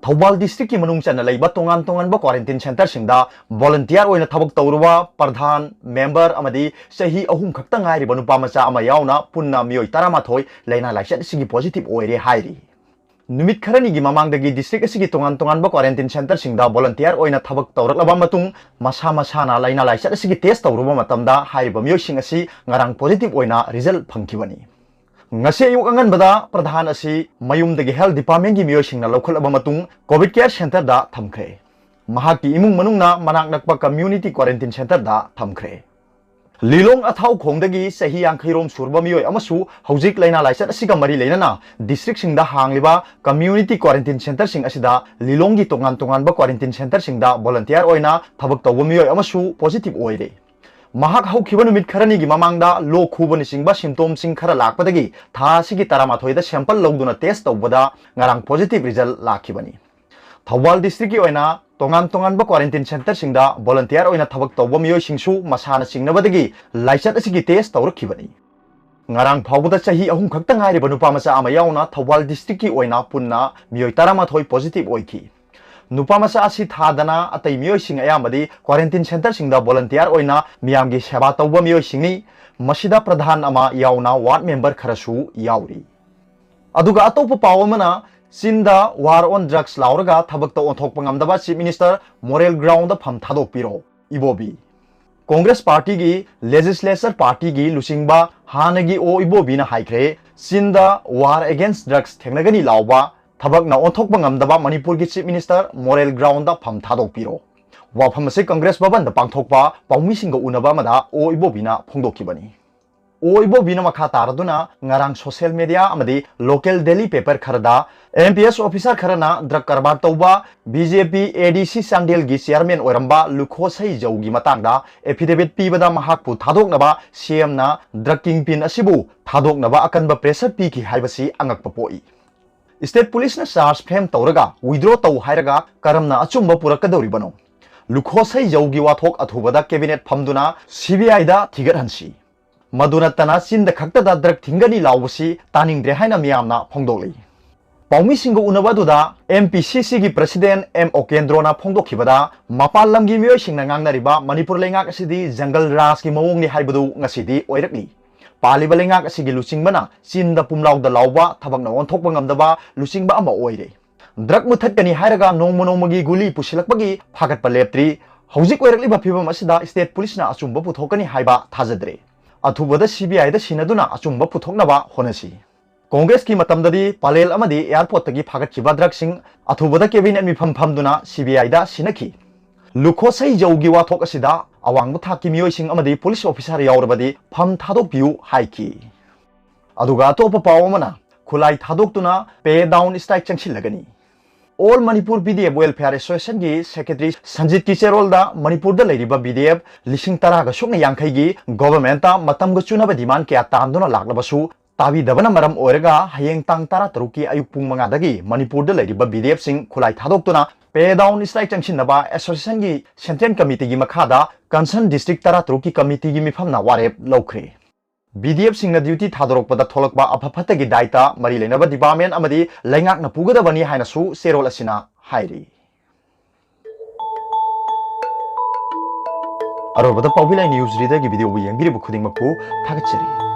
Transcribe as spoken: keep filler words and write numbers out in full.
ꯊꯧꯕꯥꯜ districtꯀꯤ ꯃꯅꯨꯡ ꯆꯟꯅ ꯂꯩꯕ ꯇꯣꯉꯥꯟ ꯇꯣꯉꯥꯟꯕ quarantine centreꯁꯤꯡꯗ volunteer ꯑꯣꯏꯅ ꯊꯕꯛ ꯇꯧꯔꯨꯕ ꯄ꯭ꯔꯙꯥꯟ, member ꯑꯃꯗꯤ ꯆꯍꯤ ꯑꯍꯨꯝ ꯈꯛꯇ ꯉꯥꯏꯔꯤꯕ ꯅꯨꯄꯥ ꯃꯆꯥ ꯑꯃ ꯌꯥꯎꯅ ꯄꯨꯟꯅ ꯃꯤꯑꯣꯏ ꯇꯔꯥꯃꯥꯊꯣꯏ ꯂꯥꯏꯅꯥ ꯂꯥꯏꯆꯠ ꯑꯁꯤꯒꯤ positive ꯑꯣꯏꯔꯦ ꯍꯥꯏꯔꯤ꯫ ꯅꯨꯃꯤꯠ ꯈꯔꯅꯤꯒꯤ ꯃꯃꯥꯡꯗꯒꯤ district ꯑꯁꯤꯒꯤ ꯇꯣꯉꯥꯟ ꯇꯣꯉꯥꯟꯕ quarantine centreꯁꯤꯡꯗ volunteer ꯑꯣꯏꯅ ꯊꯕꯛ ꯇꯧꯔꯛꯂꯕ ꯃꯇꯨꯡ, ꯃꯁꯥ ꯃꯁꯥꯅ ꯂꯥꯏꯅꯥ ꯂꯥꯏꯆꯠ ꯑꯁꯤꯒꯤ test ꯇꯧꯔꯨꯕ ꯃꯇꯝꯗ ꯍꯥꯏꯔꯤꯕ ꯃꯤꯑꯣꯏꯁꯤꯡ ꯑꯁꯤ ꯉꯔꯥꯡ positive ꯑꯣꯏꯅ result ꯐꯪꯈꯤꯕꯅꯤ꯫ ꯉꯁꯤ ꯑꯌꯨꯛ ꯑꯉꯟꯕꯗ ꯄ꯭ꯔꯙꯥꯟ ꯑꯁꯤ ꯃꯌꯨꯝꯗꯒꯤ health departmentꯀꯤ ꯃꯤꯑꯣꯏꯁꯤꯡꯅ ꯂꯧꯈꯠꯂꯕ ꯃꯇꯨꯡ COVID care centreꯗ ꯊꯝꯈ꯭ꯔꯦ꯫ ꯃꯍꯥꯛꯀꯤ ꯏꯃꯨꯡ ꯃꯅꯨꯡꯅ ꯃꯅꯥꯛ ꯅꯛꯄ community quarantine centreꯗ ꯊꯝꯈ꯭ꯔꯦ꯫ ꯂꯤꯂꯣꯡ ꯑꯊꯥꯎꯈꯣꯡꯗꯒꯤ ꯆꯍꯤ ꯌꯥꯡꯈꯩ ꯔꯣꯝ ꯁꯨꯔꯕ ꯃꯤꯑꯣꯏ ꯑꯃꯁꯨ ꯍꯧꯖꯤꯛ ꯂꯥꯏꯅꯥ ꯂꯥꯏꯆꯠ ꯑꯁꯤꯒ ꯃꯔꯤ ꯂꯩꯅꯅ districtꯁꯤꯡꯗ ꯍꯥꯡꯂꯤꯕ community quarantine centreꯁꯤꯡ ꯑꯁꯤꯗ ꯂꯤꯂꯣꯡꯒꯤ ꯇꯣꯉꯥꯟ ꯇꯣꯉꯥꯟꯕ quarantine centreꯁꯤꯡꯗ volunteer ꯑꯣꯏꯅ ꯊꯕꯛ ꯇꯧꯕ ꯃꯤꯑꯣꯏ ꯑꯃꯁꯨ positive ꯑꯣꯏꯔꯦ꯫ ꯃꯍꯥꯛ ꯍꯧꯈꯤꯕ ꯅꯨꯃꯤꯠ ꯈꯔꯅꯤꯒꯤ ꯃꯃꯥꯡꯗ ꯂꯣꯛ ꯈꯨꯕꯅꯆꯤꯡꯕ symptomsꯁꯤꯡ ꯈꯔ ꯂꯥꯛꯄꯗꯒꯤ ꯊꯥ ꯑꯁꯤꯒꯤ ꯇꯔꯥꯃꯥꯊꯣꯏꯗ sample ꯂꯧꯗꯨꯅ test ꯇꯧꯕꯗ ꯉꯔꯥꯡ positive result ꯂꯥꯛꯈꯤꯕꯅꯤ꯫ ꯊꯧꯕꯥꯜ districtꯀꯤ ꯑꯣꯏꯅ ꯇꯣꯉꯥꯟ ꯇꯣꯉꯥꯟꯕ quarantine centreꯁꯤꯡꯗ volunteer ꯑꯣꯏꯅ ꯊꯕꯛ ꯇꯧꯕ ꯃꯤꯑꯣꯏꯁꯤꯡꯁꯨ ꯃꯁꯥꯅ ꯆꯤꯡꯅꯕꯗꯒꯤ ꯂꯥꯏꯆꯠ ꯑꯁꯤꯒꯤ test ꯇꯧꯔꯛꯈꯤꯕꯅꯤ꯫ ꯉꯔꯥꯡ ꯐꯥꯎꯕꯗ ꯆꯍꯤ ꯑꯍꯨꯝ ꯈꯛꯇ ꯉꯥꯏꯔꯤꯕ ꯅꯨꯄꯥ ꯃꯆꯥ ꯑꯃ ꯌꯥꯎꯅ ꯊꯧꯕꯥꯜ districtꯀꯤ ꯑꯣꯏꯅ ꯄꯨꯟꯅ ꯃꯤꯑꯣꯏ ꯇꯔꯥꯃꯥꯊꯣꯏ positive ꯑꯣꯏꯈꯤ꯫ ꯅꯨꯄꯥ ꯃꯆꯥ ꯑꯁꯤ ꯊꯥꯗꯅ ꯑꯇꯩ ꯃꯤꯑꯣꯏꯁꯤꯡ ꯑꯌꯥꯝꯕꯗꯤ quarantine centreꯁꯤꯡꯗ volunteer ꯑꯣꯏꯅ ꯃꯤꯌꯥꯝꯒꯤ ꯁꯦꯕꯥ ꯇꯧꯕ ꯃꯤꯑꯣꯏꯁꯤꯡꯅꯤ꯫ ꯃꯁꯤꯗ ꯄ꯭ꯔꯙꯥꯟ ꯑꯃ ꯌꯥꯎꯅ ward member ꯈꯔꯁꯨ ꯌꯥꯎꯔꯤ꯫ ꯑꯗꯨꯒ ꯑꯇꯣꯞꯄ ꯄꯥꯎ ꯑꯃꯅ, ꯆꯤꯟꯗ war on drugs ꯂꯥꯎꯔꯒ ꯊꯕꯛꯇ ꯑꯣꯟꯊꯣꯛꯄ ꯉꯝꯗꯕ Chief Minister moral groundꯗ ꯐꯝ ꯊꯥꯗꯣꯛꯄꯤꯔꯣ, ꯏꯕꯣꯕꯤ꯫ Congress partyꯒꯤ legislature partyꯒꯤ ꯂꯨꯆꯤꯡꯕ ꯍꯥꯟꯅꯒꯤ ꯑꯣ ꯏꯕꯣꯕꯤꯅ ꯍꯥꯏꯈ꯭ꯔꯦ, ꯆꯤꯟꯗ war against drugs ꯊꯦꯡꯅꯒꯅꯤ ꯂꯥꯎꯕ ꯊꯕꯛꯅ ꯑꯣꯟꯊꯣꯛꯄ ꯉꯝꯗꯕ ꯃꯅꯤꯄꯨꯔꯒꯤ Chief Minister moral groundꯗ ꯐꯝ ꯊꯥꯗꯣꯛꯄꯤꯔꯣ꯫ ꯋꯥꯐꯝ ꯑꯁꯤ Congress ꯚꯕꯟꯗ ꯄꯥꯡꯊꯣꯛꯄ ꯄꯥꯎꯃꯤꯁꯤꯡꯒ ꯎꯅꯕ ꯑꯃꯗ ꯑꯣ ꯏꯕꯣꯕꯤꯅ ꯐꯣꯡꯗꯣꯛꯈꯤꯕꯅꯤ꯫ ꯑꯣ ꯏꯕꯣꯕꯤꯅ ꯃꯈꯥ ꯇꯥꯔꯗꯨꯅ ꯉꯔꯥꯡ social media ꯑꯃꯗꯤ local daily paper ꯈꯔꯗ M P S officer ꯈꯔꯅ drug ꯀꯔꯕꯥꯔ ꯇꯧꯕ B J P A D C ꯆꯥꯟꯗꯦꯜꯒꯤ chairman ꯑꯣꯏꯔꯝꯕ ꯂꯨꯈꯣ ꯁꯩꯖꯧꯒꯤ ꯃꯇꯥꯡꯗ affidavit ꯄꯤꯕꯗ ꯃꯍꯥꯛꯄꯨ ꯊꯥꯗꯣꯛꯅꯕ C Mꯅ drug kingpin ꯑꯁꯤꯕꯨ ꯊꯥꯗꯣꯛꯅꯕ ꯑꯀꯟꯕ pressure ꯄꯤꯈꯤ ꯍꯥꯏꯕꯁꯤ ꯑꯉꯛꯄ ꯄꯣꯛꯏ꯫ State policeꯅ charge frame ꯇꯧꯔꯒ withdraw ꯇꯧ ꯍꯥꯏꯔꯒ ꯀꯔꯝꯅ ꯑꯆꯨꯝꯕ ꯄꯨꯔꯛꯀꯗꯧꯔꯤꯕꯅꯣ? ꯂꯨꯈꯣ ꯁꯩꯖꯧꯒꯤ ꯋꯥꯊꯣꯛ ꯑꯊꯨꯕꯗ cabinet ꯐꯝꯗꯨꯅ C B Iꯗ ꯊꯤꯒꯠꯍꯟꯁꯤ꯫ ꯃꯗꯨ ꯅꯠꯇꯅ ꯆꯤꯟꯗ ꯈꯛꯇꯗ drug ꯊꯤꯡꯒꯅꯤ ꯂꯥꯎꯕꯁꯤ ꯇꯥꯅꯤꯡꯗ꯭ꯔꯦ ꯍꯥꯏꯅ ꯃꯤꯌꯥꯝꯅ ꯐꯣꯡꯗꯣꯛꯂꯤ꯫ ꯄꯥꯎꯃꯤꯁꯤꯡꯒ ꯎꯅꯕ ꯑꯗꯨꯗ M P C Cꯒꯤ President M Okendroꯅ ꯐꯣꯡꯗꯣꯛꯈꯤꯕꯗ, ꯃꯄꯥꯟ ꯂꯝꯒꯤ ꯃꯤꯑꯣꯏꯁꯤꯡꯅ ꯉꯥꯡꯅꯔꯤꯕ ꯃꯅꯤꯄꯨꯔ ꯂꯩꯉꯥꯛ ꯑꯁꯤꯗꯤ ꯖꯪꯒꯜ ꯔꯥꯖꯀꯤ ꯃꯑꯣꯡꯅꯤ ꯍꯥꯏꯕꯗꯨ ꯉꯁꯤꯗꯤ ꯑꯣꯏꯔꯛꯂꯤ꯫ ꯄꯥꯜꯂꯤꯕ ꯂꯩꯉꯥꯛ ꯑꯁꯤꯒꯤ ꯂꯨꯆꯤꯡꯕꯅ ꯆꯤꯟꯗ ꯄꯨꯝꯂꯥꯎꯗ ꯂꯥꯎꯕ, ꯊꯕꯛꯅ ꯑꯣꯟꯊꯣꯛꯄ ꯉꯝꯗꯕ ꯂꯨꯆꯤꯡꯕ ꯑꯃ ꯑꯣꯏꯔꯦ꯫ Drug ꯃꯨꯊꯠꯀꯅꯤ ꯍꯥꯏꯔꯒ ꯅꯣꯡꯃ ꯅꯣꯡꯃꯒꯤ ꯒꯨꯂꯤ ꯄꯨꯁꯤꯜꯂꯛꯄꯒꯤ ꯐꯥꯒꯠꯄ ꯂꯦꯞꯇ꯭ꯔꯤ꯫ ꯍꯧꯖꯤꯛ ꯑꯣꯏꯔꯛꯂꯤꯕ ꯐꯤꯕꯝ ꯑꯁꯤꯗ state policeꯅ ꯑꯆꯨꯝꯕ ꯄꯨꯊꯣꯛꯀꯅꯤ ꯍꯥꯏꯕ ꯊꯥꯖꯗ꯭ꯔꯦ꯫ ꯑꯊꯨꯕꯗ C B Iꯗ ꯁꯤꯟꯅꯗꯨꯅ ꯑꯆꯨꯝꯕ ꯄꯨꯊꯣꯛꯅꯕ ꯍꯣꯠꯅꯁꯤ꯫ ꯀꯣꯡꯒ꯭ꯔꯦꯁꯀꯤ ꯃꯇꯝꯗꯗꯤ ꯄꯂꯦꯜ ꯑꯃꯗꯤ airportꯇꯒꯤ ꯐꯥꯒꯠꯈꯤꯕ drugꯁꯤꯡ ꯑꯊꯨꯕꯗ cabinet ꯃꯤꯐꯝ ꯐꯝꯗꯨꯅ C B Iꯗ ꯁꯤꯟꯅꯈꯤ꯫ ꯂꯨꯈꯣꯁꯩ ꯖꯧꯒꯤ ꯋꯥꯊꯣꯛ ꯑꯁꯤꯗ ꯑꯋꯥꯡꯕ ꯊꯥꯛꯀꯤ ꯃꯤꯑꯣꯏꯁꯤꯡ ꯑꯃꯗꯤ police officer ꯌꯥꯎꯔꯕꯗꯤ ꯐꯝ ꯊꯥꯗꯣꯛꯄꯤꯌꯨ ꯍꯥꯏꯈꯤ꯫ ꯑꯗꯨꯒ ꯑꯇꯣꯞꯄ ꯄꯥꯎ ꯑꯃꯅ, ꯈꯨꯠꯂꯥꯏ ꯊꯥꯗꯣꯛꯇꯨꯅ pay down strike ꯆꯪꯁꯤꯜꯂꯒꯅꯤ꯫ All Manipur B D F Welfare Associationꯒꯤ Secretary ꯁꯟꯖꯤꯠꯀꯤ ꯆꯦꯔꯣꯜꯗ ꯃꯅꯤꯄꯨꯔꯗ ꯂꯩꯔꯤꯕ B D F ꯂꯤꯁꯤꯡ ꯇꯔꯥꯒ ꯁꯨꯞꯅ ꯌꯥꯡꯈꯩꯒꯤ governmentꯇ ꯃꯇꯝꯒ ꯆꯨꯅꯕ demand ꯀꯌꯥ ꯇꯥꯟꯗꯨꯅ ꯂꯥꯛꯂꯕꯁꯨ, ꯇꯥꯕꯤꯗꯕꯅ ꯃꯔꯝ ꯑꯣꯏꯔꯒ ꯍꯌꯦꯡ ꯇꯥꯡ ꯇꯔꯥ ꯇꯔꯨꯛꯀꯤ ꯑꯌꯨꯛ ꯄꯨꯡ ꯃꯉꯥꯗꯒꯤ ꯃꯅꯤꯄꯨꯔꯗ ꯂꯩꯔꯤꯕ B D Fꯁꯤꯡ ꯈꯨꯠꯂꯥꯏ ꯊꯥꯗꯣꯛꯇꯨꯅ pay down strike ꯆꯪꯁꯤꯟꯅꯕ associationꯒꯤ central committeeꯒꯤ ꯃꯈꯥꯗ concerned district ꯇꯔꯥ ꯇꯔꯨꯛꯀꯤ committeeꯒꯤ ꯃꯤꯐꯝꯅ ꯋꯥꯔꯦꯞ ꯂꯧꯈ꯭ꯔꯦ꯫ B D Fꯁꯤꯡꯅ duty ꯊꯥꯗꯣꯔꯛꯄꯗ ꯊꯣꯛꯂꯛꯄ ꯑꯐ ꯐꯠꯇꯒꯤ ꯗꯥꯏꯇ ꯃꯔꯤ ꯂꯩꯅꯕ department ꯑꯃꯗꯤ ꯂꯩꯉꯥꯛꯅ ꯄꯨꯒꯗꯕꯅꯤ ꯍꯥꯏꯅꯁꯨ ꯆꯦꯔꯣꯜ ꯑꯁꯤꯅ ꯍꯥꯏꯔꯤ꯫ ꯑꯔꯣꯏꯕꯗ ꯄꯥꯎꯕꯤ ꯂꯥꯏ news readerꯒꯤ videoꯕꯨ ꯌꯦꯡꯕꯤꯔꯤꯕ ꯈꯨꯗꯤꯡꯃꯛꯄꯨ ꯊꯥꯒꯠꯆꯔꯤ꯫